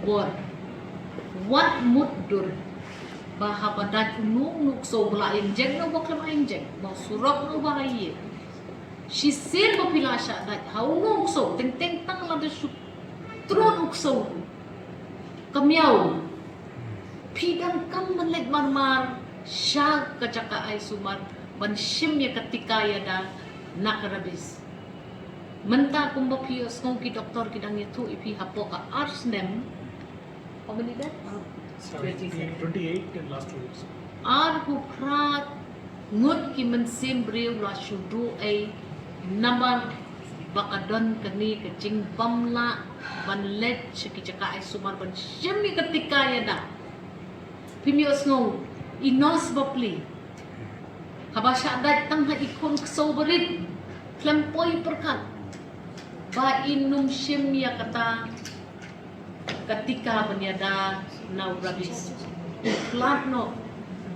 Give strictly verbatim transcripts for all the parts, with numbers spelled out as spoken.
Bor. Wat mutdur ba haba dait uno uno u ksew ba la ïeng jeng ne ba khlem ïeng jeng, ba surok ne ba ïa. Shisien ba phi la shah dait ha uno u ksew, teng teng tang lada shu trun u ksew, ka miaw, phi donkam ban leit marmar sha ka jaka ai sumar ban shim ïa ka tika ïada na ka rabies. Mynta kumba phi ïohsngew ki doktor ki dang ïathuh ïa phi hapoh ka ar snem. How many days? Twenty-eight in last two weeks. Arphew phra ngut ki mynsiem briew la shu duh ei namar ba ka don kane ka jingbym lah ban leit sha ki jaka ai sumar ban shim ïa ka tika ïada. Phim ïohsngew, i nurse bapli, haba shah dait tang ha i khun ksew barit, khlem poi pyrkhat ba in ym shim ïa kata ka tika ban ïada na u rabies. Pyrkhat noh,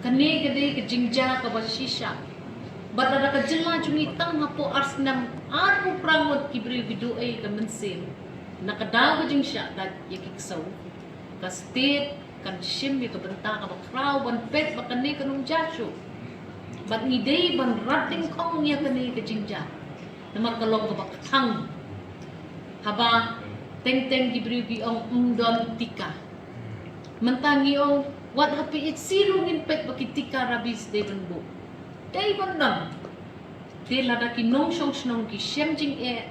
kane ka dei ka jingjia kaba shisha. Bad lada ka jylla jong ngi tang hapoh ar snem arphew phra ngut ki briew ki duh ei ka mynsiem na ka daw ka jingshah dait ïa ki ksew, ka state kan shim ïa ka bynta kaba khraw ban peit ba kane kan ym jia shuh. Bad ngi dei ban rat dyngkhong ïa kane ka jingjia. Namar ka long kaba kthang haba teng teng ki briew ki ong ym don tika. Mynta ngi ong wat ha P H C ruh ngin peit ba ki tika rabies dei ban buh. Dei ban don. Te lada ki nongshong shnong ki shem jingeh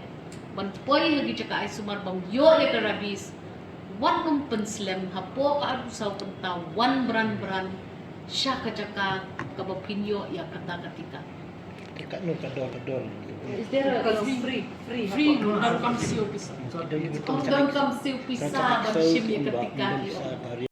ban poi ha ki jaka ai sumar ban ïoh ïa ka rabies, wat nym pynslem, hapoh ka arphew saw kynta wan bran bran sha ka jaka kaba phin ïoh ïa kata ka tika. Te katno ka dor, ka dor? Is there a free, free, free? Ym donkam siew pisa. Ym donkam siew pisa ban shim ïa ka tika ki ong.